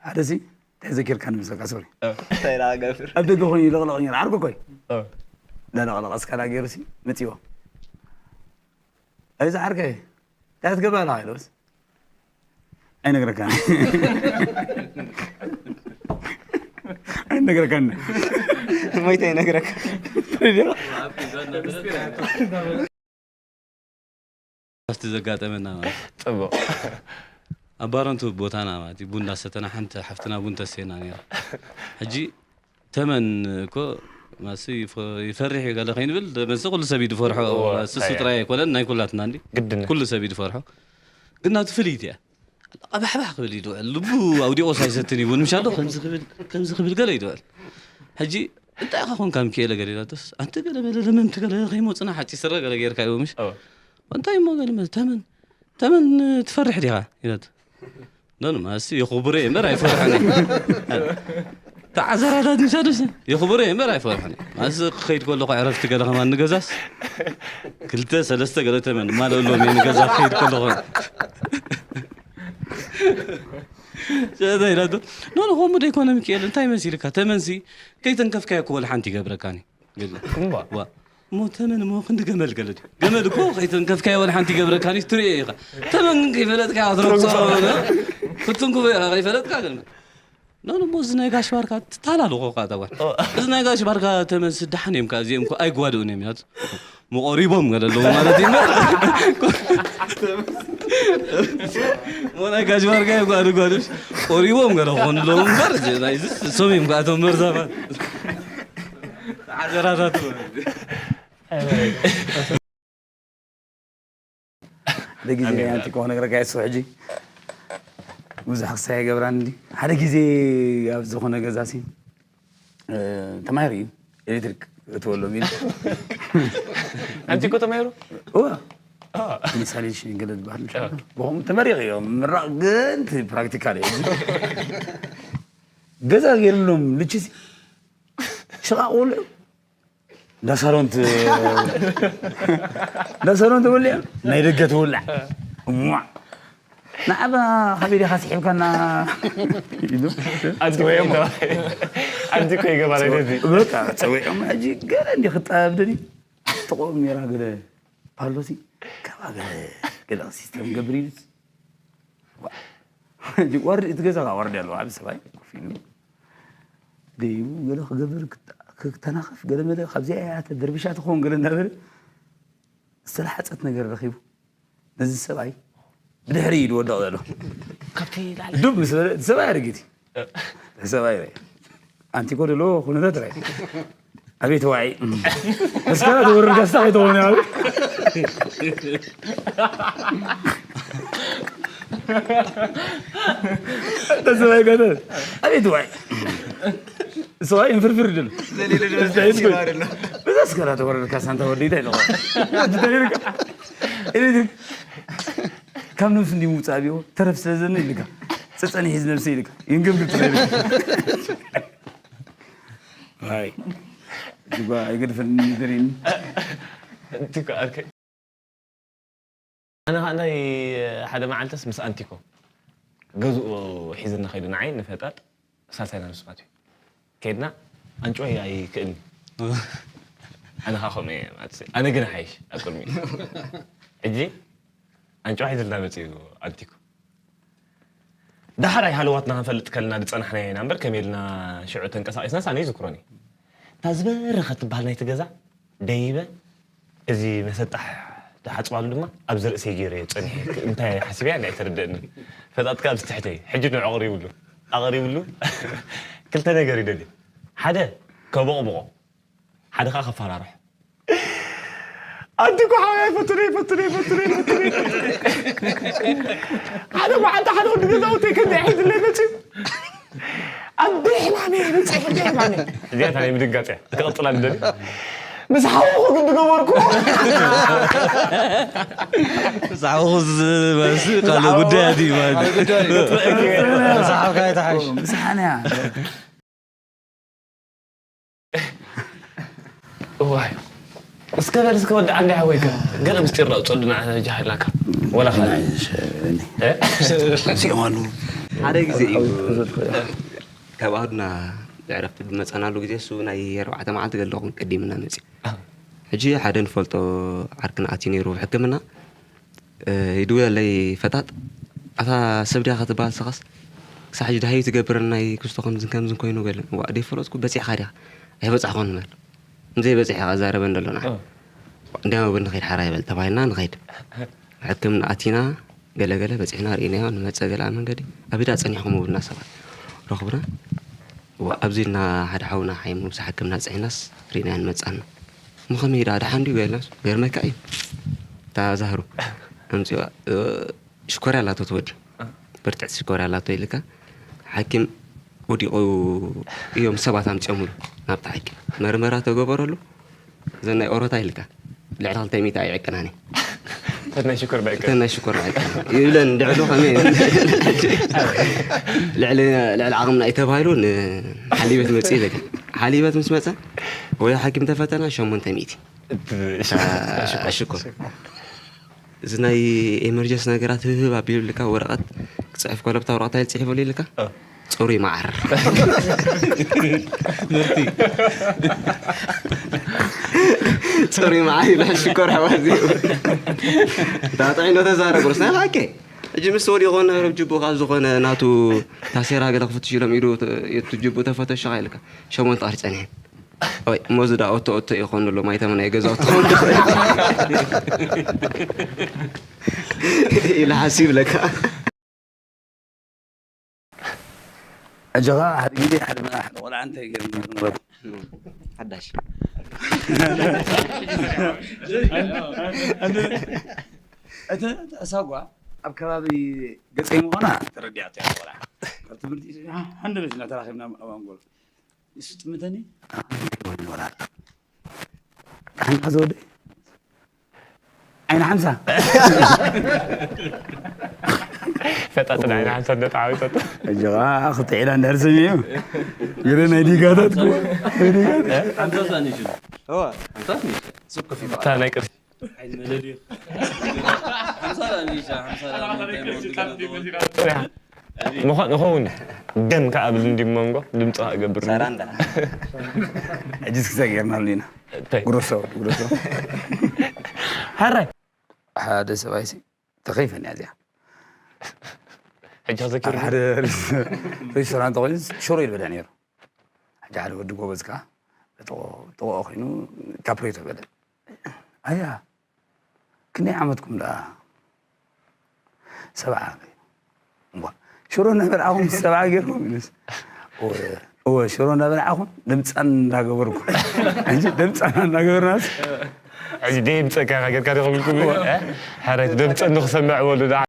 ሓደ ሲ እንታይ ዘኪርካኒ ምሰካ ሶሪ እንታይ ዳገብር ኣብ ደገ ኮይኑ ይለቕለቕ ነይሩ ዓርኩ ኮይ እ። እንዳለቕለቐ እስካ ዳ ገይሩ ሲ መፅዎ እዚ ዓርከይ እንታይ ትገብር ኣለኻ ኢሉስ ኣይነግረካን ኣይነግረካን ሞይተ ይነግረካ ኣብቲ ዘጋጠመና ማለት እዩ። ፅቡቕ ኣብ ባረንቱ ቦታና ማለት እዩ ቡን እንዳሰተና ሓንቲ ሓፍትና ቡን ተስየና ነይራ ሕጂ ተመን እኮ ማሲ ይፈ- ይፈርሕ እዩ ገለ ከይንብል መሲ ኩሉ ሰብ እዩ ዝፈርሖ እወ፣ ስሱ ኣየ። ጥራይ ኣይኮነን ናይ ኩላትና እንዲ ግድን ኩሉ ሰብ እዩ ዝፈርሖ ግን ናቱ ፍልይቲ እያ ቀባሕባሕ ክብል እዩ ዝውዕል ልቡ ኣውዲቆስ ኣይሰትን እዩ ቡን ምሻሎ ከምዚ ክብል ከምዚ ክብል ገለ እዩ ዝውዕል ሕጂ እንታይ ኢኻ ኮንካ ምክኤለ ገለ ኢላቶስ ኣንቲ ገለ መለ ለመምቲ ገለ ከይመፅና ሓፂ ስረ ገለ ጌርካ እዩ ምሽ እወ። እንታይ እሞ ገለ መለ ተመን ተመን ትፈርሕ ዲኻ ኢላት ኖ ኖ ማሲ የኽብሮ እየ እምበር ኣይፈርሕን እየ ተዓዘራታት ምሻ ደስ የኽብሮ እየ እምበር ኣይፈርሕን እየ ማሲ ክኸይድ ከለኹ ዕረፍቲ ገለ ከማን ንገዛስ ክልተ ሰለስተ ገለ ተመን ማለሎም እየ ንገዛ ክኸይድ ከለኹ ሸታ ኢላቶ ኖ ኖ ከምኡ ደይኮነ ሚካኤል እንታይ መሲልካ ተመንሲ ከይተንከፍካዮ ክበል ሓንቲ ይገብረካኒ ገለ እምባ ዋ እሞ ተመን እሞ ክንዲ ገመል ገለ ድዩ ገመል እኮ ከይተንከፍካዮ ወላ ሓንቲ ይገብረካኒ ትሪኦ ኢኻ ተመን ግን ከይፈለጥካ ክትረግጾ ክትንክፎ ኢኻ ከይፈለጥካ ግን ኖ እሞ እዚ ናይ ጋሽ ባርካ ትታላልኾ ካ ተጓል እዚ ናይ ጋሽ ባርካ ተመን ስዳሓን እዮም ካ እዚኦም እኮ ኣይጓድኡን እዮም ያት መቆሪቦም ገለ ኣለዎ ማለት እዩ እሞ ናይ ጋሽ ባርካ እዮም ጓዱ ጓዱ ቆሪቦም ገለ ክኾኑ ኣለዎ እምበር ናይዚ ሰም እዮም ካ እቶም መርዛፋት ሓዘራታት ሓደ ግዜ ኣንቲ ክኾነ ገረካ የሱ ሕጂ ብዙሕ ክሳይ ገብራን እንዲ ሓደ ግዜ ኣብ ዝኾነ ገዛ ሲ ተማሂሩ እዩ ኤሌክትሪክ እትወሎም ኢሉ ኣንቲ እኮ ተማሂሩ እዋ ኢንስታሌሽን ገለ ዝበሃል ምሽ ብኹም ተመሪቕ እዮም ምራቕ ግን እቲ ፕራክቲካል እዩ ገዛ ገይርሎም ልችሲ ሽቓቕ ወልዑ እንዳ ሳሎን ት- እንዳ ሳሎን ትውልዕ ናይ ደገ ትውላዕ እሟዕ ንዓባ ካበይ ዲኻ ስሒብካና ኢሉ ኣንቲ እኮ ይገባ ኣንቲ እኮ ይገባ ናይ ነዚ በቃ ፀዊዖም ሕጂ ገለ እንዲ ክጣብደኒ ጥቕኦም ነራ ገለ ፓሎሲ ከባ ገለ ገለ ሲስተም ገብር ኢሉስ ወርዲ እቲ ገዛ ከዓ ወርዲ ኣለዎ ዓብ ሰብኣይ ኮፍ ኢሉ ደይቡ ገለ ክገብር ክተናኸፍ ገለ መለ ካብዚኣ እያ ተደርቢሻ ትኸውን ገለ እናበለ ዝተላሓፀት ነገር ረኺቡ ነዚ ሰብኣይ ብድሕሪ እዩ ዝወድቕ ዘሎ ካብቲ ላዕሊ ዱብ ምስ በለ እቲ ሰብኣይ ኣረጊት እዩ እቲ ሰብኣይ ረ ኣንቲ ኮ ደሎ ኩነታት ረ ኣቤት ዋዒ መስከራ ተወርድ ጋስታ ከይተኾነ ኣብ ተሰባይ ጋተ ኣቤት ዋዒ ሰብኣይ እንፍርፍር ድል ብዛ ስከራ ተወረድካ ሳንታ ወደይታ ኢለዋ ካብ ነብስ እንዲ ምውፃእ ቢሆ ተረፍ ስለዘነ ኢልካ ፀፀኒ ሒዝ ነብሰ ኢልካ ይንገብግብ ትለኒ ኣይ ጅባ ኣይገድፈኒ ድሪኒ ትከኣልከ ኣነ ከዓ ናይ ሓደ መዓልትስ ምስ ኣንቲኮ ገዝኡ ሒዝና ከይዱ ንዓይ ንፈጣጥ ሳልሳይና ንስማት እዩ ከይድና ኣንጭዋይ ኣይክእልኒ ኣነ ከዓ ከምኡ እየ ማለት እዩ። ኣነ ግን ሓይሽ ኣብ ቅድሚ ሕጂ ኣንጭዋ ሒዝልና መፅኡ ኣንቲኮ ዳሕራይ ሃለዋትና ክንፈልጥ ከለና ዝፀናሕናዮ ኢና እምበር ከመይ ኢልና ሽዑ ተንቀሳቂስናስ ኣነ ይዝክሮኒ እታ ዝበረኸት ትበሃል ናይቲ ገዛ ደይበ እዚ መሰጣሕ ዝሓፅባሉ ድማ ኣብዚ ርእሰይ ገይረ ፀኒሐ እንታይ ሓሲበያ ናይ ተረደእኒ ፈጣጥካ ኣብዚ ትሕተይ ሕጂ ንዑ ኣቕሪብሉ ኣቕሪብሉ ክልተ ነገር ይደልዩ ሓደ ከቦቕብቖ ሓደ ከዓ ከፈራርሖ ኣንቲ እኮ ሓወይ ኣይፈቱን ኣይፈቱን ኣይፈቱን ኣይፈቱን ሓደ መዓልቲ ሓደ ወዲ ገዛውተይ ከዚ ሒዝለይ መፅዩ ኣደ ሕማመ መፅእ ሕደ ሕማመ እዚኣታ ናይ ምድንጋፅ እያ ክቕፅላ ንደሊ ምስ ሓወኹ ግን ዝገበርኩ ዝሓወኹ ዝመስ ካልእ ጉዳይ ኣድዩ ማለት ምሳሓንያ እዋይ እስከ በል እስከ ወዲ ዓንዲ ሓወይከ ገለ ምስጢር ዳውፀሉ ንዓና ጃሃላካ ወላ ካልእ ሲኦማሉ ሓደ ግዜ እዩ ካብ ኣዱና ዕረፍቲ ብመፀናሉ ግዜ እሱ ናይ ኣርባዕተ መዓልቲ ገለኹም ቀዲምና መፅእ። ሕጂ ሓደ ንፈልጦ ዓርክና ኣትዩ ነይሩ ሕክምና። ይድውለለይ ፈጣጥ፣ ኣታ ሰብ ዲያ ክትበሃል ሰኸስ ክሳዕ ሕጂ ድሃዩ ትገብረና ክስቶ ከምዝን ከምዝን ኮይኑ ገለ። ዋ ደይፈለጥኩ በፂሕካ ዲኻ? ኣይበፃሕኮን ንበል። እንዘይ በፂሕ ኢኻ ዛረበ እንደሎና። እንዲያም ኣብ ንኸይድ ሓራ ይበል ተባሂልና ንኸይድ። ሕክምና ኣቲና ገለ ገለ በፂሕና ርኢናዮ ንመፀ ገለ ኣብ መንገዲ ኣብ ኢዳ ፀኒሕኩም ውብና ሰባት ረኽብና። ዋ ኣብዚ ኢልና ሓደ ሓውና ሓይሙ ምስ ሓክምና ፅሒናስ ርኢናዮ ንመፃና። እሞ ከመይ ኢዳ ደሓን ድዩ ገለናስ ገርመካ እዩ። እታ ዛህሩ ኣምፅዋ ሽኮርያ ኣላቶ ትወዲ ብርትዕቲ ሽኮርያ ኣላቶ ኢልካ ሓኪም ወዲቑ እዮም ሰባት ኣምፅኦምሉ ናብቲ ሓኪም መርመራ ተገበረሉ። እዘን ናይ ኦሮታ ኢልካ ልዕሊ ክልተ ሚእቲ ኣይዕቅናን እዩ። ተናይ ሽኮር ባይቀር ተናይ ሽኮር ባይቀር ይብለን ድዕዶ ከመይ ልዕሊ ልዕሊ ዓቕምና እዩ ተባሂሉ ንሓሊበት መፅእ ኢለካ ሓሊበት ምስ መፀ ወይ ሓኪም ተፈተና ሸሞንተ ሚእቲ ሽኮር እዚ ናይ ኤመርጀንስ ነገራት ህብህብ ኣቢሉልካ ወረቐት ክፅሕፍ ከሎ ብታ ወረቐት ኣይል ፅሒፈሉ ኢልካ ፅሩይ መዓር ምህርቲ ፅሩይ መዓር ይብላ ሽኮር ኣሕዋት እዚኡ እታ ጥዒ ዶ ተዛረብ ርስ ናይ ሓቂ ሕጂ ምስ ወዲቑ ነበረ ጅቡ ካብ ዝኾነ ናቱ ታሴራ ገለ ክፍትሽ ኢሎም ኢዱ ጅቡ ተፈተሸኻ ኢልካ ሸሞንተ ቀርሺ ፀኒሐ ወይ እሞ እዚ ዳ ኦቶ ኦቶ ይኾኑ ኣሎ ማይተመ ናይ ገዛ ኦቶ ኢሉ ሓሲብ ለካ ሕጂ ኸዓ ሓደ ግዜ ሓደ መራ ሓደ ቆልዓ እንታይ ገይሩ ነይሩ ነበሩ ሓዳሽ እቲ ሳጓ ኣብ ከባቢ ገፀይ ምኾና ተረዲኣቶ እያ ቆልዓ ካብ ትምህርቲ ሓንደበት ኢና ተራኺብና ኣብ ኣንጎሎ ንሱ ጥምተኒ ወላል ሓንካ ዘወደ ዓይኒ ሓምሳ ፈጣጥን ዓይኒ ሓምሳ እንደ ተዓዊጠጡ እጅኻ ክልተ ዒላ እንድሕር ሰሚዑ ገለ ናይ ዲጋታት እታ ናይ ቅርሲ ምዃን ይኸውን ደም ከኣ ብል እንዲ መንጎ ድምፂ ከኣ ገብር ሰራንዳ ሕጂ እስኪ ጌርናሉ ኢና እንታይ ጉረሶ ጉረሶ ሕራይ ሓደ ሰብኣይሲ ተኸይፈን እያ እዚኣ ሕጂ ኣብ ከዘኪሩ ሓደ ሬስቶራንት ኮይኑ ሽሮ ይበልዕ ነይሩ ሕጂ ሓደ ወዲ ጎበዝ ከዓ ጥቕኦ ኮይኑ ካፕሬቶ በለ ኣያ ክንደይ ዓመትኩም ደኣ ሰብዓ እዋ ሽሮ እናበልዓኹም ሰብዓ ገይርኩም ኢሉስ እወ ሽሮ እናበልዓኹም ድምፃን እናገበርኩም ሕጂ ድምፃና እናገበርናስ ሕጂ ደምፀካ ጌርካ ዲኹም ኢልኩም ሕራይ ደምፀ ንክሰምዕ በሉ ደኣ